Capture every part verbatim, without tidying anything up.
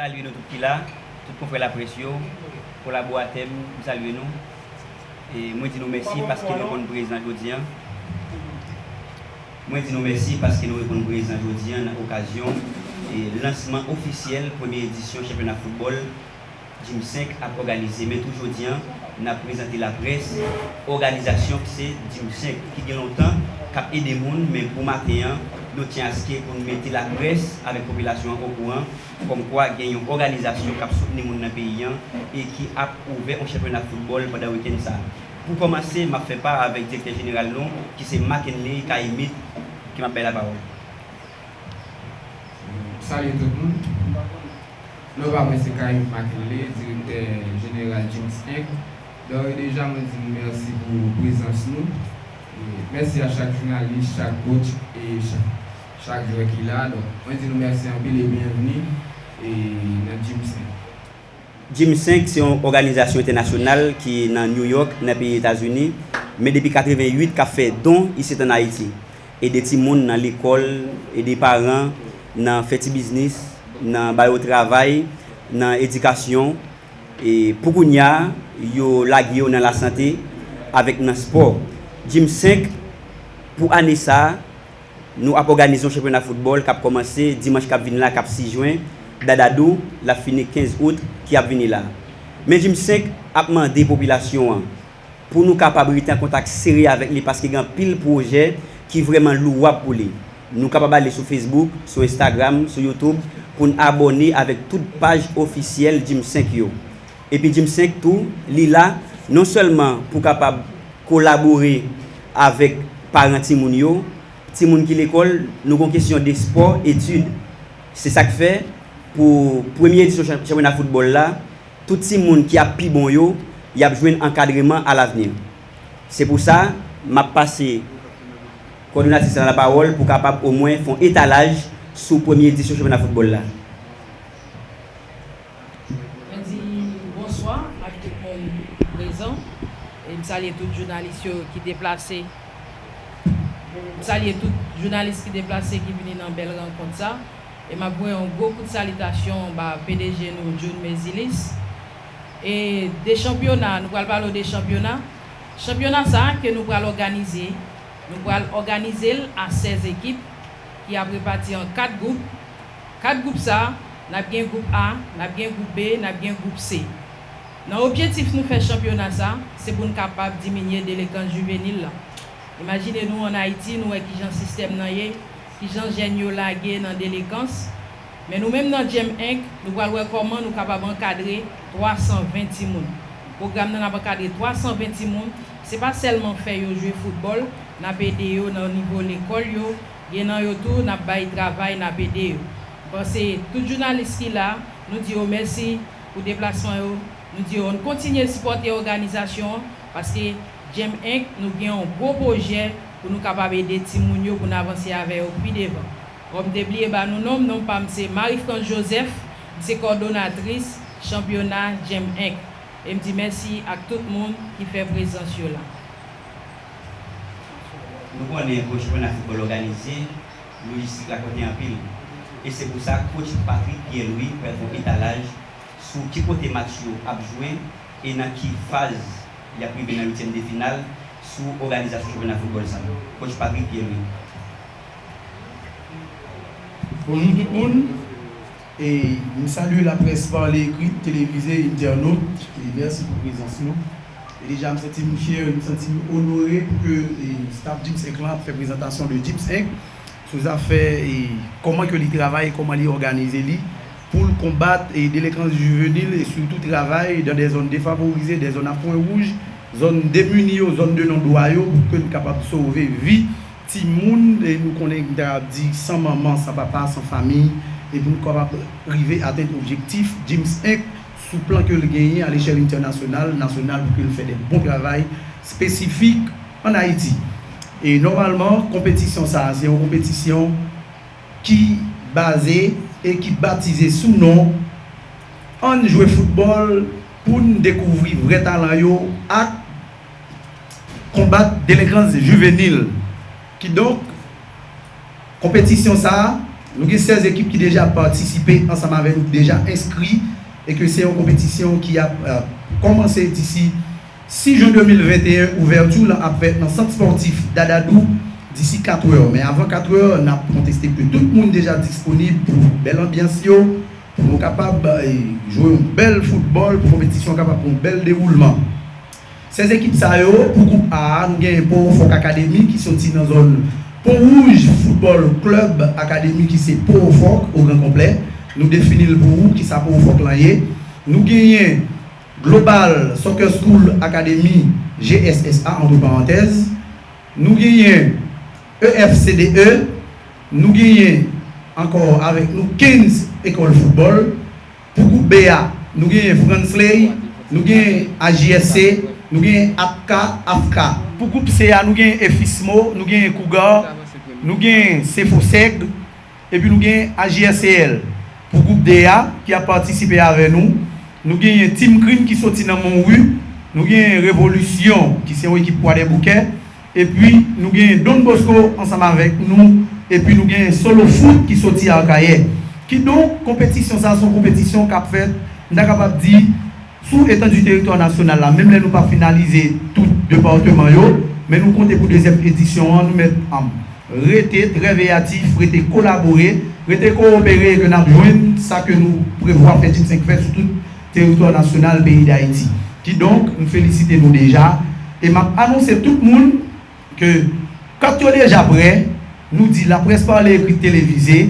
Salye nou tout ki la, tout konfrè laprès yo, kolaboratè m, m salye nou. E mwen di nou mèsi paske nou reponn prezan jodi a. Mwen di nou mèsi paske nou reponn prezan jodi a nan okazyon e lansman ofisyèl premye edisyon chanpyona foutbòl Jim senk ap òganize. Men tou jodi a, n ap prezante laprès òganizasyon ki se Jim senk, ki gen lontan k ap ede moun, men pou maten an, nou tyen aske pou n mete laprès avèk popilasyon an okouran kòmkwa gen yon òganizasyon k ap soutni moun nan peyi an e ki ap ouvè yon chanpyona foutbòl pandan wikenn sa a. Pou kòmanse, m ap fè pa avèk direktè jeneral nou, ki se Mackenley Caïmite, ke m ap bay lapawòl. Salye tout moun. Non pa mwen se Caïmite Mackenley, direktè jeneral Jim senk. Dòyè deja mwen di nou mèsi pou prezans nou. E mèsi a chak jounalis, chak coach e chak, chak jwè ki la. Donk, mwen di nou mèsi anpil e byenvni e nan Jim senk. Jim senk se yon òganizasyon entènasyonal ki nan New York, nan peyi Etazini, men depi katreven uit k ap fè don isit ann Ayiti. Ede timoun nan lekòl, ede paran nan fè ti biznis, nan ba yo travay, nan edikasyon. E pou kounye a, yo lage yo nan lasante avèk nan spò. Jim senk, pou ane sa a, nou ap òganize yon chanpyona foutbòl k ap kòmanse dimanch k ap vini la, k ap sis jen, Dadadou, l ap fini kenz out ki ap vini la. Men Jim senk ap mande popilasyon an pou nou kapab rete an kontak sere avèk li paske gen anpil pwojè ki vrèman louwab pou li. Nou kapab ale sou Facebook, sou Instagram, sou YouTube pou n abòne avèk tout paj ofisyèl Jim senk yo. Epi Jim senk tou, li la non sèlman pou kapab kolabore avèk paran timoun yo, timoun ki lekòl, nou gon kesyon de spò, etid. Se sa k fè, pou premye edisyon chanpyona foutbòl la, tout timoun ki ap pi bon yo, y ap jwenn ankadreman alavni. Se pou sa, m ap pase kowòdonatris lan lapawòl pou kapab omwen fè yon etalaj sou premye edisyon chanpyona foutbòl la. Mwen di bonswa ak tout moun prezan. E m salye tout jounalis yo ki deplase. M salye tout jounalis ki deplase ki vini nan bèl rankont sa. E m ap voye yon gwo kout salitasyon ba P D G nou, June Mezilis. E de chanpyona, nou pral pale w de chanpyona. Chanpyona sa a ke nou pral òganize, nou pral òganize l a sèz ekip ki ap repati an kat gwoup. Kat gwoup sa a, n ap gen gwoup A, n ap gen gwoup B, n ap gen gwoup C. Nan objektif nou fè chanpyona sa, se pou n kapab diminye delekans jivenil la. Imajine nou ann Ayiti, nou wè kijan sistèm nan ye, kijan jèn yo lage nan delekans. Men nou menm nan Jim Inc, nou pral wè kòman nou kapab ankadre twa san ven timoun. Pwogram nan, n ap ankadre twa san ven timoun, se pa sèlman fè yo jwe foutbòl, n ap ede yo nan nivo lekòl yo, gen nan yo tou, n ap bay travay, n ap ede yo. M panse tout jounalis ki la, nou di yo mèsi pou deplasman yo, nou di yo ann kontinye sipòte òganizasyon an, paske Jim Inc, nou gen yon gwo pwojè pou nou kapab ede timoun yo, pou n avanse avè yo pi devan. Bon, m te bliye ba nou non m, non pa m se Marie France Joseph, m se kòdonatris chanpyona Jim Inc. E m di mèsi ak tout moun ki fè prezans yo la. Nou konnen pou chanpyona foutbòl òganize, lojistik la koute anpil. E se pou sa, coach Patrick Pierre Louis pral fè yon etalaj sou ki kote match yo ap jwe e nan ki faz y ap rive nan uityèm de final sou òganizasyon chanpyona foutbòl sa. Coach Patrick Pierre Louis. Bonjou tout moun. E m salye laprès pale, ekri, televize, entènot, e mèsi pou prezans nou. E deja m santi m fyè, m santi m onore pou ke e, staff Jim Inc lan ap fè prezantasyon de Jim Inc sou zafè e, kòman ke li travay, kòman li òganize li pou l konbat e, delekans jivenil e sitou travay dans des zones défavorisées, des zones à points rouges, zòn demini yo, zòn de non dwa yo pou ke n kapab sove vi timoun, e nou konnen m ta ap di san manman, san papa, san fanmi, e pou nou kapab rive atenn objektif Jim Inc sou plan ke l genyen a lechèl entènasyonal, nasyonal pou ke l fè de bon travay espesifik ann Ayiti. E nòmalman, konpetisyon sa a se yon konpetisyon ki baze e ki batize sou non Ann jwe foutbòl pou n dekouvri vrè talan yo ak konbat delenkans jivenil. Kidonk, konpetisyon sa a, Nou gen sèz ekip ki deja patisipe ansanm avè nou, ki deja enskri, e ke se yon konpetisyon ki ap, euh, kòmanse disi sis jen de mil venteyen, ouvèti w lan ap fèt nan sant spòtif Dadadou disi katrè. Men avan katrè, n ap konteste ke tout moun deja disponib pou bèl anbyans yo, pou nou kapab, eh, jwe yon bèl foutbòl, pou konpetisyon kapab gen yon bèl dewoulman. Sèz ekip sa yo, pou gwoup A a, nou genyen Port Fòk Akademi ki soti nan zòn Pon Wouj, Football Club Academy ki se Port Fòk o gran konplè. Nou defini l pou ou, kisa Port Fòk lan ye. Nou genyen Global Soccer School Academy, G S S A, antre parantèz. Nou genyen E F C D E. Nou genyen ankò avèk nou kenz ekòl foutbòl. Pou gwoup B a, nou genyen Fransley, nou genyen A J S C, nou genyen APCA, AFCA. Pou gwoup C a, nou genyen EFISMO, nou genyen Cougar, nou genyen Cefoseg, epi nou genyen A J S C L. Pou gwoup D a, ki ap patisipe avè nou, nou genyen Team Cream ki soti nan Monwi, nou genyen Revolisyon, ki se yon ekip Kwadèboukè, epi nou genyen Don Bosco ansanm avèk nou, epi nou genyen Solo Foot ki soti Akayè. Kidonk, konpetisyon sa a se yon konpetisyon k ap fèt, m ta kapab di, sou etandi teritwa nasyonal la, menm lè nou pa finalize tout depatman yo, men nou konte pou dezyèm edisyon an, nou mèt, um, rete trè veyatif, rete kolabore, rete kowopere, e ke n ap jwenn sa ke nou prevwa fè Jim senk fè sou tout teritwa nasyonal peyi Dayiti. Kidonk, m felisite nou deja, e m ap anonse tout moun ke kat yo deja prè, nou di laprès pale, ekri, televize,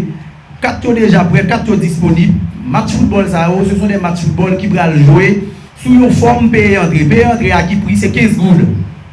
kat yo deja prè, kat yo disponib. Match foutbòl sa yo, se son de match foutbòl ki pral jwe sou yon fòm peye antre. Peye antre a ki pri? Se kenz goud.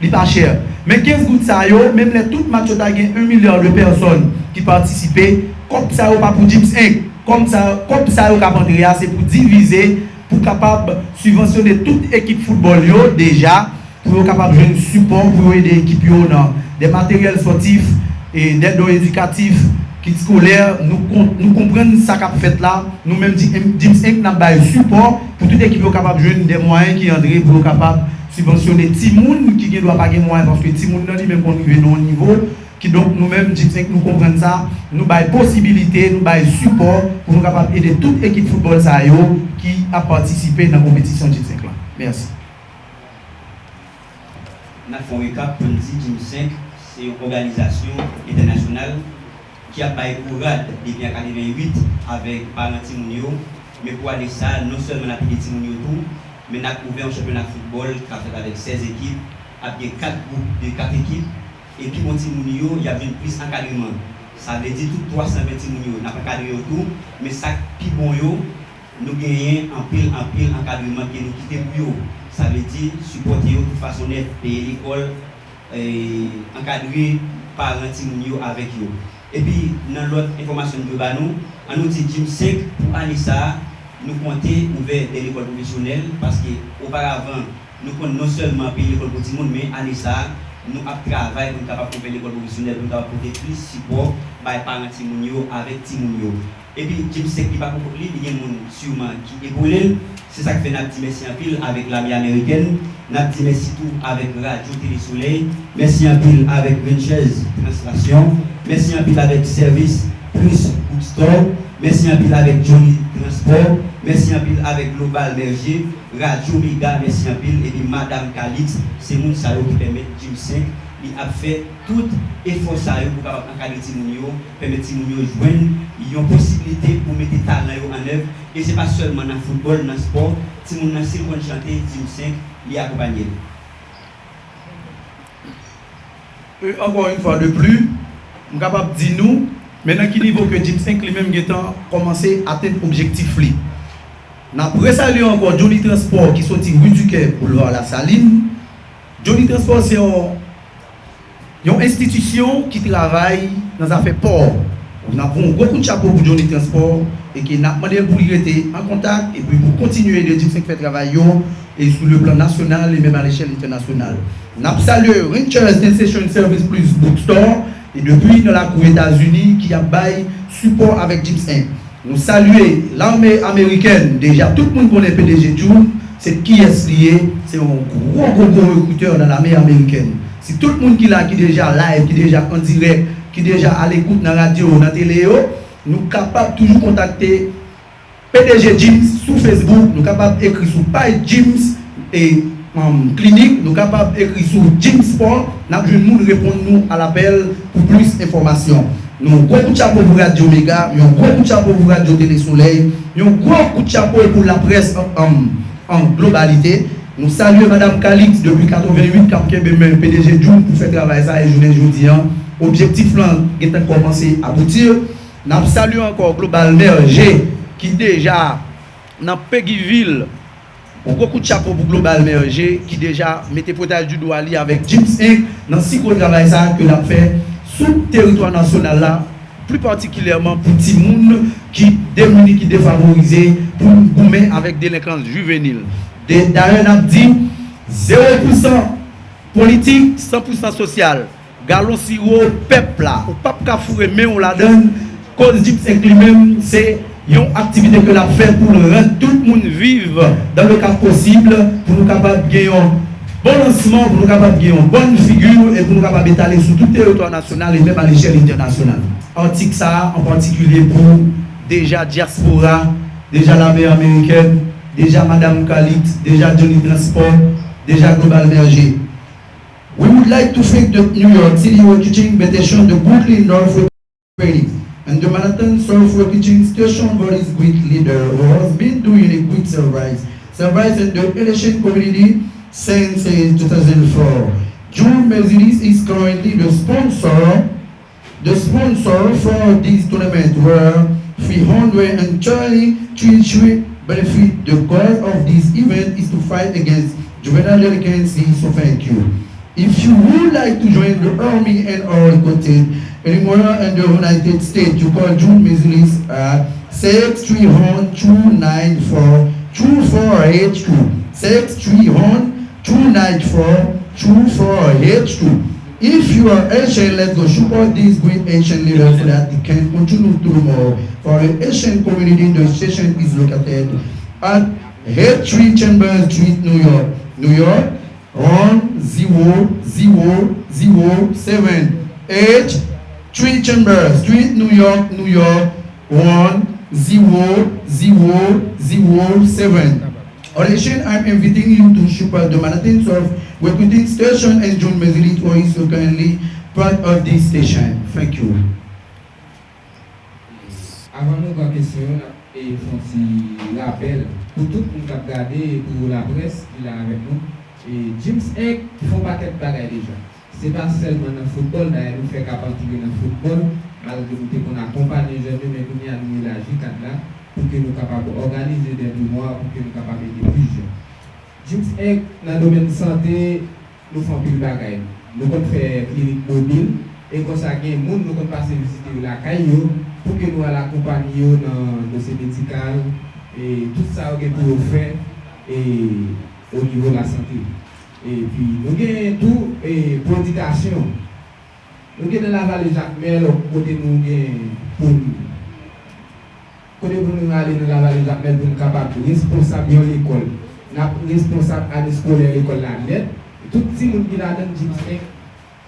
Li pa chè. Men kenz goud sa yo, menm lè tout match yo ta gen yon milya de pèsòn ki patisipe, kòb sa yo pa pou Jim senk. Kòb sa, kòb sa yo k ap antre a, se pou divize, pou kapab sibvansyone tout ekip foutbòl yo deja, pou yo kapab jwenn sipò, pou yo ede ekip yo nan de materyèl spòtif, e de don edikatif, kit eskolè. Nou kon-, nou konprann sa k ap fèt la. Nou menm, Jim senk, n ap bay sipò pou tout ekip yo kapab jwenn de mwayen ki antre pou yo kapab sibvansyone timoun ki gen dwa pa gen mwayen, paske timoun nan li menm konn rive nan yon nivo. Kidonk, nou menm, Jim senk, nou konprann sa, nou bay posibilite, nou bay sipò pou nou kapab ede tout ekip foutbòl sa yo ki ap patisipe nan konpetisyon Jim senk lan. Mèsi. N ap fè yon rekap pou n di Jim senk se yon òganizasyon entènasyonal ki ap bay kou rad depi an katreventuit avèk paran timoun yo. Men pou ane sa a, non sèlman n ap ede timoun yo tou, men n ap ouvè yon chanpyona foutbòl k ap fèt avèk sèz ekip, ap gen kat gwoup de kat ekip, e pi bon timoun yo, y ap jwenn plis ankadreman. Sa vle di tout twa san ven timoun yo, n ap ankadre yo tou, men sa k pi bon yo, nou genyen anpil, anpil ankadreman ke nou kite pou yo. Sa vle di, sipòte yo tout fason nèt, peye lekòl, e, ankadre paran timoun yo avèk yo. Epi, nan lòt enfòmasyon m dwe ba nou, ann nou di Jim senk pou ane sa a, nou konte ouvè de lekòl pwofesyonèl, paske oparavan, nou konn non sèlman peye lekòl pou timoun, men ane sa a, nou ap travay pou n kapab ouvè lekòl pwofesyonèl, pou n kapab pote plis sipò bay paran timoun yo avèk timoun yo. Epi, Jim senk li pa pou kont li, li gen moun siman ki epole l. Se sa k fè n ap di mèsi anpil avèk lame amerikèn. N ap di mèsi tou avèk Radyo Tele Solèy. Mèsi anpil avèk Ventures Translasyon. Mèsi anpil avèk Sèvis Plis Bookstore. Mèsi anpil avèk Johnny Transport. Mèsi anpil avèk Global Berger. Radyo Mega, mèsi anpil. Epi Madam Calix, se moun sa yo ki pèmèt Jim senk li ap fè tout efò sa yo pou kapab ankadre timoun yo, pèmèt timoun yo jwenn yon posiblite pou mete talan yo an èv. E se pa sèlman nan foutbòl, nan spò, timoun nan, si l konn chante, Jim senk, li akonpanye l. E ankò yon fwa de pli, m kapab di nou, men nan ki nivo ke Jim senk li menm gentan kòmanse atenn objektif li. N ap resalye ankò Johnny Transport ki soti Rue du Quai, Boulevard Lasalline. Johnny Transport se yon, yon enstitisyon ki travay nan zafè pò. N ap voye yon gwo kout chapo pou Johnny Transport e ke n ap mande l pou li rete an kontak epi pou kontinye ede Jim senk fè travay yo, e sou le plan nasyonal e menm a lechèl entènasyonal. N ap salye Renters Sensation Service Plus Bookstore e depi nan lakou Etazini ki ap bay sipò avèk Jim senk. Nou salye lame amerikèn, deja tout moun konnen P D G Jun, se kiyès li ye, se yon gwo, gwo, gwo rekritè nan lame amerikèn. Si tout moun ki la, ki deja live, ki deja an dirèk, ki deja alekout nan radyo, nan tele yo, Nou kapab toujou kontakte P D G Gyms sou Facebook, nou kapab ekri sou paj Gyms e um, Clinic, nou kapab ekri sou Gyms Sport, n ap jwenn moun reponn nou a lapèl pou plis enfòmasyon. Yon gwo kout chapo pou Radyo Mega, yon gwo kout chapo pou Radyo Tele Solèy, yon gwo kout chapo pou laprès an, an globalite. Nou salye Madanm Calix depi katrevenn uit k ap kenbe men P D G Gyms pou fè travay sa e jounen jodi an, objektif lan gentan kòmanse abouti. N ap salye ankò Global Merge ki deja nan Peguy Ville. Yon gwo kout chapo pou Global Merge ki deja mete pwentay di dwa li avèk Gyms Inc nan si gwo travay sa a ke l ap fè sou teritwa nasyonal la, pli patikilyèman pou timoun ki demini, ki defavorize, pou n goumen avèk delenkans jivenil. De, dayè, n ap di, zewo pou san politik, san pou san sosyal. Galon siwo pèp la, ou p ap ka foure men w ladan l, koz Gyms Inc li menm, se yon aktivite ke l ap fè pou l rann tout moun viv dans le cas possible, pou nou kapab gen yon bon lansman, pou nou kapab gen yon bòn figi, e pou nou kapab etale sou tout teritwa nasyonal e menm a lechèl entènasyonal. Atik sa a, an patikilye pou deja dyaspora, deja lame amerikèn, deja Madanm Calix, deja Johnny Transport, deja Global Merge. We would like to thank the New York City Recruiting Invitation, the Brooklyn North Ready, and the Manhattan South Recruiting Station for this great leader who has been doing a great service, service in the Haitian community since uh, two thousand four. June Mercedes is currently the sponsor, the sponsor for this tournament where three hundred thirty-three benefit. The goal of this event is to fight against juvenile delinquency, so thank you. If you would like to join the army and are recruited anywhere in the United States, you call June Mercedes at six three one two nine four two four eight two. six three one two nine four two four eight two. If you are Haitian, let's go support this great Haitian leader so that he can continue to do more for the Haitian community. The station is located at eight three Chambers Street, New York, New York, one zero zero zero seven. eight three Chambers Street, New York, New York, one zero zero zero seven. Audition, I'm inviting you to Shipal de Manhattan South Recruiting Station and June Meslit, who is currently part of this station. Thank you. Avan nou pran kesyon yo, n ap e, fè yon ti rapèl pou tout moun k ap gade e pou laprès ki la avèk nou. E, Gyms Inc fè yon pakèt bagay deja. Se pa sèlman nan foutbòl, dayè nou fèk ap antre nan foutbòl, malgre nou te konn akonpanye jèn yo, men kounye a nou elaji kad la pou ke nou kapab òganize dè tounwa, pou ke nou kapab ede plis jèn. Gyms Inc nan domèn sante, nou fè anpil bagay. Nou konn fè klinik mobil, e konsa gen moun nou konn pase vizite yo lakay yo, pou ke nou al akonpanye yo nan dosye medikal, e tout sa yo gen pou yo fè, e o nivo lasante. Epi nou gen tou e, pwedikasyon. Nou gen nan Lavale Jakmèl, kote nou gen pou n, kote pou nou ale nan Lavale Jakmèl pou n kapab responsab yon lekòl. N ap responsab ane eskolè lekòl la nèt. Tout timoun ki ladan Gyms Inc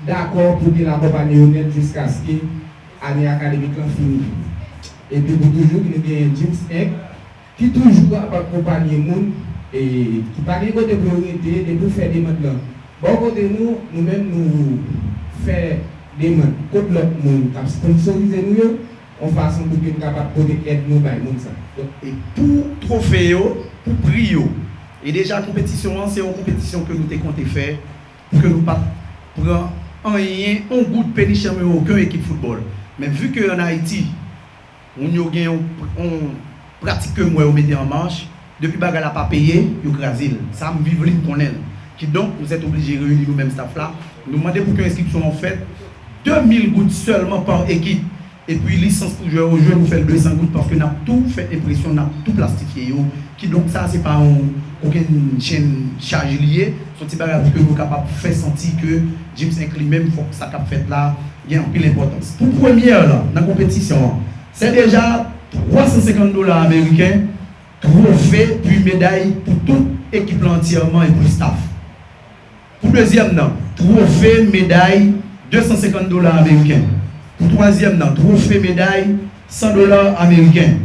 dakò pou ke l akonpanye yo nèt jiskaske ane akademik lan fini. Epi pou toujou, nou gen Gyms Inc ki toujou ap akonpanye moun e ki pa gen kote pou yo rete depi w fè demann lan. Bò kote nou, nou menm nou fè demann kot lòt moun k ap sponsorize nou yo, yon fason pou ke n kapab pote èd nou bay moun sa. Donk, e pou twofe yo, pou pri yo. E deja konpetisyon an, se yon konpetisyon ke nou te konte fè, pou ke nou pa t pran anyen, yon goud peni chanm yo okenn ekip foutbòl. Men vi ke ann Ayiti, moun yo gen yon, yon pratik ke m wè yo mete an mach, depi bagay la pa peye, yo kraze l. Sa m viv li, m konnen l. Kidonk, nou sètoblije reyini nou menm staff la, nou mande pou ke enskripsyon an fèt, de mil goud sèlman pa ekip. Epi lisans pou jwè yo jwe, nou fè l de san goud paske n ap tou fè enpresyon, n ap tou plastifye yo. Kidonk sa se pa yon kokenn chenn chaj li ye, se yon ti bagay pou ke nou kapab fè santi ke Gyms Inc li menm, fòk sa k ap fèt la gen anpil enpòtans. Pou premyè lan nan konpetisyon an, se deja twa san senkant dola ameriken, twofe, pi meday pou tout ekip lan antyèman e pou staff. Pou dezyèm nan, twofe, meday, de san senkant dola ameriken. Pou twazyèm nan, twofe, meday, San dola ameriken.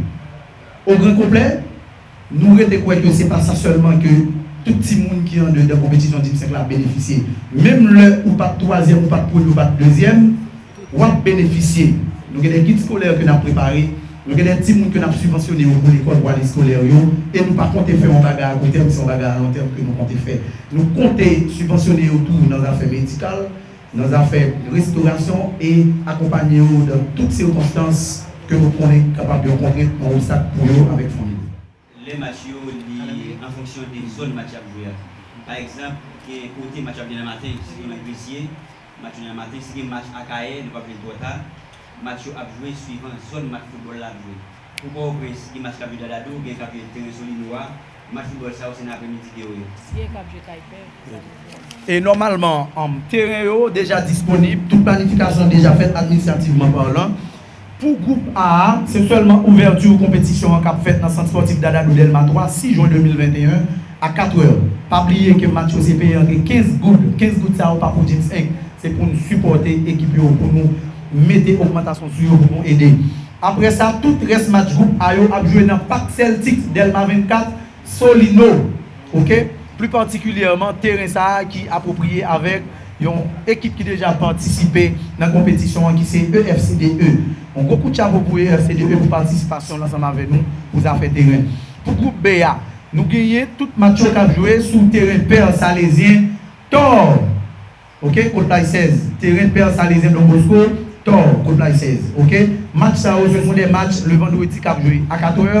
O gran konplè, nou rete kwè ke se pa sa sèlman ke tout timoun ki andedan konpetisyon Div senk la ap benefisye. Menm lè ou pa t twazyèm, ou pa t premye, ou pa t dezyèm, w ap benefisye. Nou gen de gid eskolè ke n ap prepare, nou gen de timoun ke n ap sibvansyone yo pou lekòl, pou ane eskolè yo, e nou pa konte fè yon bagay a kou tèm, se yon bagay a lon tèm ke nou konte fè. Nou konte sibvansyone yo tou nan zafè medikal, nan zafè restorasyon e akonpanye yo nan tout sikonstans ke nou konnen kapab yon kontrent, yon obstak pou yo avèk fanmi yo. Lè match yo, li an fonksyon de zòn match y ap jwe a. Pa egzanp, gen kote match yo ap jwe nan maten, sitou nan Gresye, match yo nan maten. Si gen match Akayè, nou p ap jwenn twò ta. Match yo ap jwe swivan zòn match foutbòl la ap jwe. Pou Pòtoprens, gen match k ap jwe Dadado, gen k ap jwe teren Solino a. Match foutbòl sa yo, se nan aprèmidi ke yo ye. Si gen k ap jwe kay pè, sa nou jwe. E nòmalman, um, teren yo deja disponib, tout planifikasyon deja fèt administrativman palan. Pou gwoup A a, se sèlman ouvèti konpetisyon an k ap fèt nan Sant Espòtif Dadado Dèlma twa, sis jen de mil venteyen, a katrè. Pa bliye ke match yo se peye antre kenz goud. Kenz goud sa yo pa pou James Inc. Se pou nou sipòte ekip yo, pou nou mete ogmantasyon sou yo, pou nou ede. Apre sa, tout rès match gwoup A yo ap jwe nan Parc Celtics Dèlma vennkat, Solino. Oke? Pli patikilyèman, teren sa a ki apwopriye avèk yon ekip ki deja patisipe nan konpetisyon an, ki se E F C D E. Yon gwo kout chapo pou E F C D E pou patisipasyon l ansanm avè nou pou zafè teren. Pou gwoup B a, nou genyen tout match yo k ap jwe sou teren Pè Salezyen, Tò, oke, Côte-Playe sèz, teren Pè Salezyen Don Bosco, Tò, Côte-Playe sèz, oke. Match sa yo, se son de match le vandredi k ap jwe a katrè,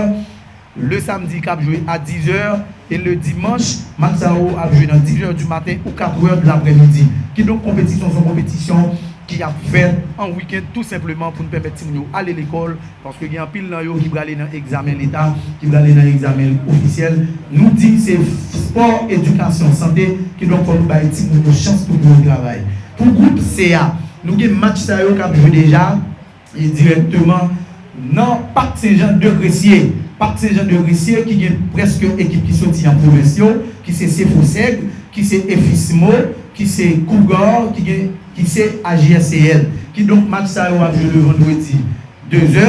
le samedi k ap jwe a dizè, e le dimanch, match sa yo ap jwe nan dizè di maten ou katrè de laprèmidi. Kidonk, konpetisyon, se yon konpetisyon ki ap fèt an wikenn, tou senpleman pou n pèmèt timoun yo ale lekòl, paske gen anpil nan yo ki prale nan egzamen leta, ki prale nan egzamen ofisyèl. Nou di se spò, edikasyon, sante, kidonk fò nou bay timoun yo chans pou yo travay. Pou gwoup C a, nou gen match sa yo k ap jwe deja, e dirèkteman nan Parc Saint-Jean de Gresye. Parc Saint-Jean de Gresye ki gen prèske ekip ki soti an pwovens yo, ki se Sefoseg, ki se Efismo, ki se Cougar, ki gen, ki se A J S C L. Kidonk, match sa yo ap jwe le vandredi dezè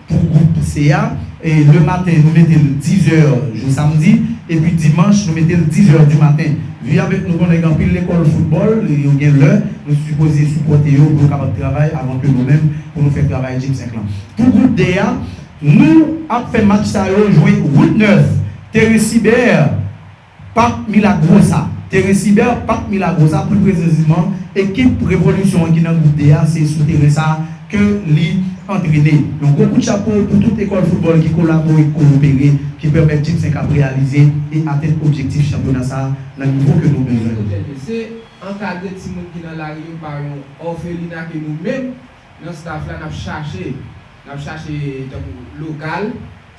pou gwoup C a. E le maten, nou mete l dizè jou samdi. Epi dimanch, nou mete l dizè di maten. Vi avèk nou konnen gen anpil lekòl foutbòl, yo gen lè, nou sipoze sipòte yo pou yo kapab travay avan ke nou menm, pou nou fè travay James Inc lan. Pou gwoup D a, nou ap fè match sa yo jwe wout nèf, teren Sibè, Parc Milagrosa. Teren Sibè, Parc Milagrosa, pli presizeman, ekip Revolisyon an ki nan gwoup D a, se sou teren sa a ke li antrene. Yon gwo kout chapo pou tout ekòl foutbòl ki kolabore, kowopere, ki pèmèt James Inc ap reyalize e atenn objektif chanpyona sa a nan nivo ke nou bezwen. Se ankadre timoun ki nan lari yo pa yon òfelina ke nou menm, nan staff la, n ap chache, n ap chache tankou lokal,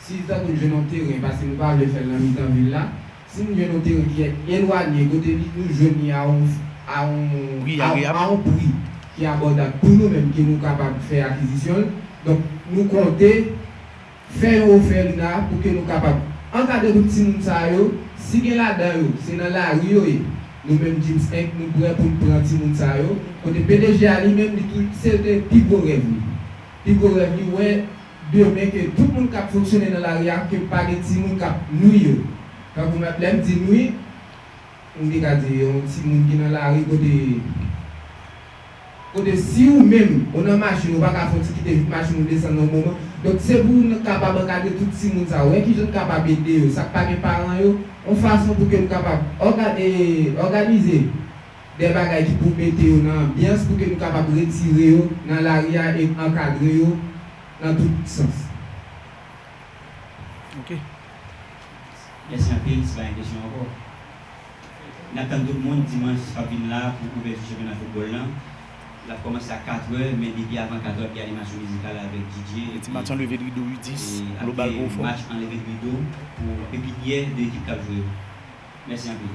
si tankou n jwenn yon teren, paske nou pa vle fè l nan mitan vil la. Si n jwenn yon teren ki elwanye, kote li, nou jwenn li a yon, a yon, pri a, agreyab, a yon pri ki abòdab pou nou menm, ke nou kapab fè akizisyon l. Donk, nou konte fè yon ofè lina pou ke nou kapab ankadre tout timoun sa yo. Si gen ladan yo, se nan lari yo ye. Nou menm James Inc, nou prè pou n pran timoun sa yo. Kote P D G a li menm, li tou, se te pi gwo rèv li. Pi gwo rèv li, wè demen ke tout moun k ap fonksyone nan lari a, ke pa gen timoun k ap nwi yo. Tankou lè m di nwi, m te ka di yon timoun ki nan lari kote Kote si ou menm, ou nan machin, ou pa ka fè yon ti kite vit machin ou desann nan yon moman. Donk, se pou nou kapab ankadre tout timoun sa yo. Wè kijan n kapab ede yo, sa k pa gen paran yo, yon fason pou ke nou kapab òga-, e, òganize de bagay ki pou mete yo nan anbyans, pou ke nou kapab retire yo nan lari a e ankadre yo nan tout sans. Ok. Mèsi anpil, si pa gen kesyon ankò. N ap tann tout moun dimanch k ap vin la pou ouvèti chanpyona foutbòl lan. L ap kòmanse a katrè, men depi avan katrè, ap gen animasyon mizikal avèk D J. Ti match an leve de rido U dis, Global Gwo Fò. Match an leve de rido pou pepinyè de ekip k ap jwe yo. Mèsi anpil.